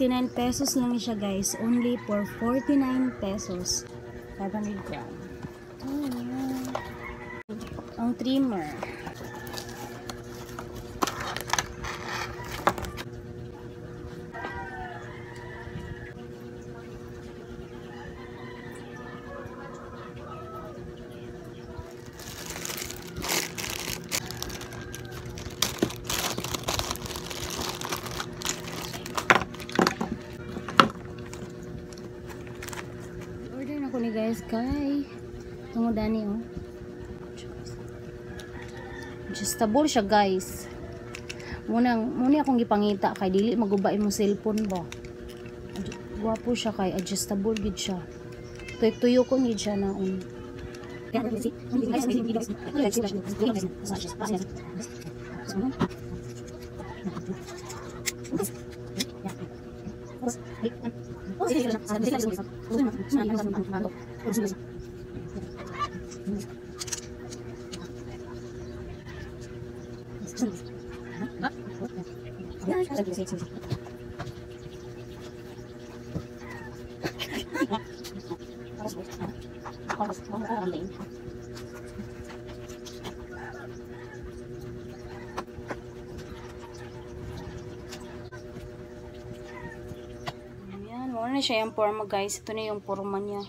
49 pesos lang siya, guys. Only for 49 pesos. 500 gram. Oh, ang trimmer. Order na ko ni, guys, kay tungod ani, oh. Adjustable siya, guys. Muna akong gipangita kay dili maguba imong cellphone ba. Gwapo siya kay adjustable gid siya. Tuyo ko gid siya naon. Ayan, wala na siya yung forma, guys. Ito na yung forma niya.